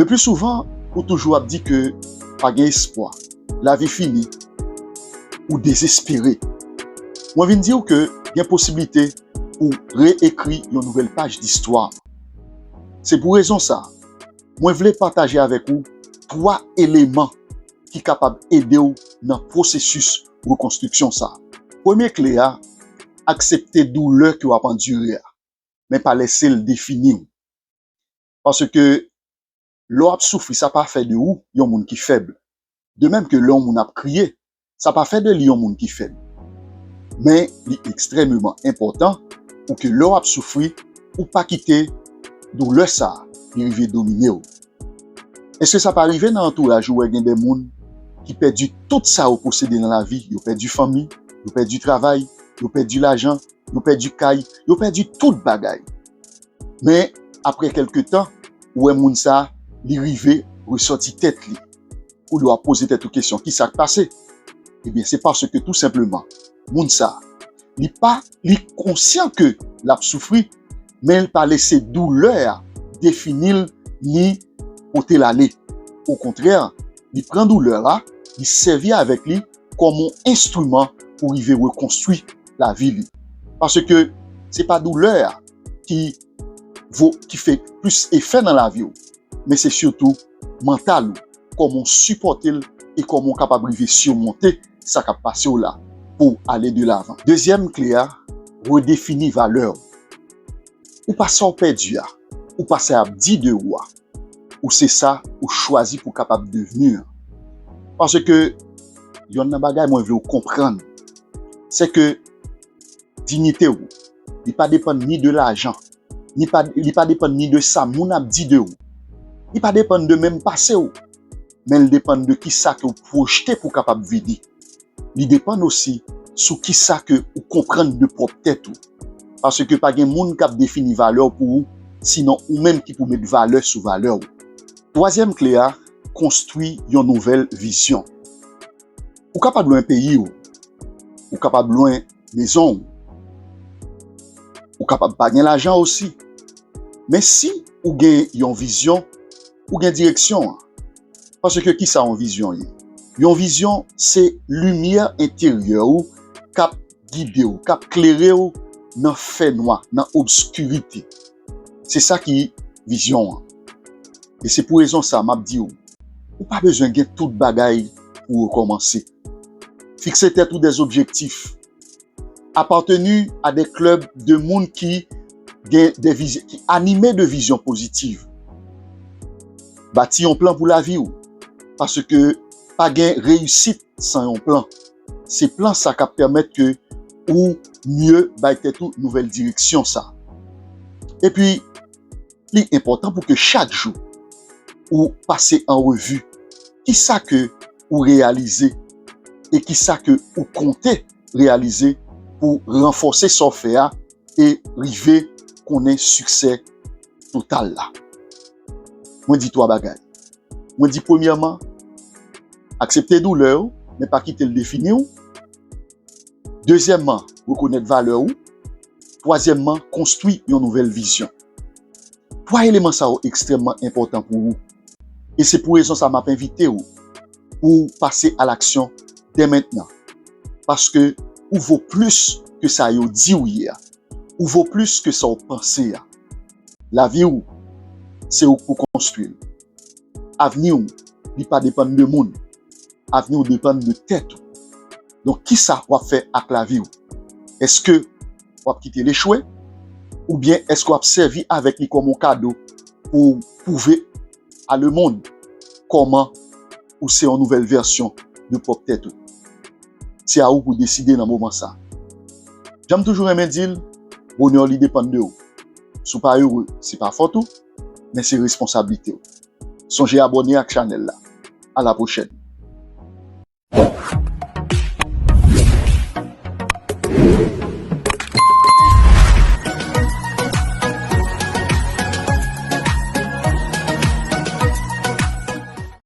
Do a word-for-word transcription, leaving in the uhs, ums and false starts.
Le pli souvan, ou toujou ap di ke pa gen espwa, lavi fini, ou dezespere. Mwen vin di w ke gen posiblite pou w reyekri yon nouvèl paj distwa. Se pou rezon sa, mwen vle pataje avèk ou twa eleman ki kapab ede w nan pwosesis rekonstriksyon sa. Premye kle a, aksepte doulè ke w ap andire a, men pa lese l defini w. Paske lè w ap soufri, sa pa fè de ou yon moun ki fèb. De menm ke lè yon moun ap kriye, sa pa fè de li yon moun ki fèb. Men li ekstrèmeman enpòtan pou ke lè w ap soufri, ou pa kite doulè sa a li rive domine w. Èske sa pa rive nan antouraj ou wè gen de moun ki pèdi tout sa yo posede nan lavi? Yo pèdi fanmi, yo pèdi travay, yo pèdi lajan, yo pèdi kay, yo pèdi tout bagay. Men, apre kèlke tan, ou wè moun sa, li rive resòti tèt li. Ou dwe poze tèt ou kesyon, ki sa k pase? Ebyen, se paske tou senpleman, moun sa, li pa, li konsyan ke l ap soufri, men l pa lese doulè a defini l ni pote l ale. Okontrè, li pran doulè a, li sèvi avèk li kòm yon enstriman pou rive rekonstwi lavi li. Paske se pa doulè a ki vo, ki fè plis efè nan lavi w, men se sitou mantal ou, kòman w sipòte l e kòman w kapab rive simonte sa k ap pase w la pou w ale de lavan. Dezyèm kle a, redefini valè w. Ou pa sa w pèdi a, ou pa sa y ap di de ou a, ou se sa ou chwazi pou w kapab devni an. Paske yonn nan bagay mwen vle w konprann, se ke diyite w, li pa depann ni de lajan, ni pa, li pa depann ni de sa moun ap di de ou. Li pa depann de menm pase w, men l depann de kisa ke w pwojte pou w kapab vini. Li depann osi sou kisa ke ou konprann de pwòp tèt ou. Paske pa gen moun k ap defini valè w pou ou, sinon ou menm ki pou met valè sou valè w. Twazyèm kle a, konstwi yon nouvèl vizyon. Ou kapab lwen peyi w, ou kapab lwen mezon w, ou kapab pa gen lajan osi. Men si ou gen yon vizyon, ou gen direksyon an. Paske kisa yon vizyon ye? Yon vizyon se limyè enteryè ou k ap gide w, k ap klere w nan fènwa, nan obskirite. Se sa ki vizyon an. E se pou rezon sa m ap di w, ou pa bezwen gen tout bagay pou w rekòmanse. Fikse tèt ou de objektif. Appartenir à des clubs de moun ki gen de vizyon, ki anime de vizyon pozitiv. Bati yon plan pou lavi w. Paske pa gen reyisit san yon plan. Se plan sa k ap pèmèt ke ou mye bay tèt ou nouvèl direksyon sa. Epi, li enpòtan pou ke chak jou ou pase an revi kisa ke ou reyalize e kisa ke ou konte reyalize pou ranfòse sa w fè a e rive konnen siksè total la. Mwen di twa bagay. Mwen di premyèman, aksepte doulè w, men pa kite l defini w. Dezyèmman, rekonèt valè ou. Twazyèmman, konstwi yon nouvèl vizyon. Twa eleman sa yo ekstrèmman enpòtan pou ou. E se pou rezon sa m ap envite w pou w pase a laksyon dè mentnan. Paske ou vo plis ke sa yo di w ye a. Ou vo plis ke sa w panse a. Lavi w, se ou k pou konstwi l. Avni w, li pa depann de moun. Avni w depann de tèt ou. Donk, kisa w ap fè ak lavi w? Èske w ap kite l echwe? Oubyen èske w ap sèvi avèk li kòm yon kado pou w pwouve a lemonn kòman ou se yon nouvèl vèsyon de pwòp tèt ou? Se a ou pou deside nan moman sa. Jan m toujou renmen di l, bonè w li depann de ou. Si w pa ere, se pa fòt ou, men se responsablite w. Sonje abòne ak chanèl la. A la pwochèn.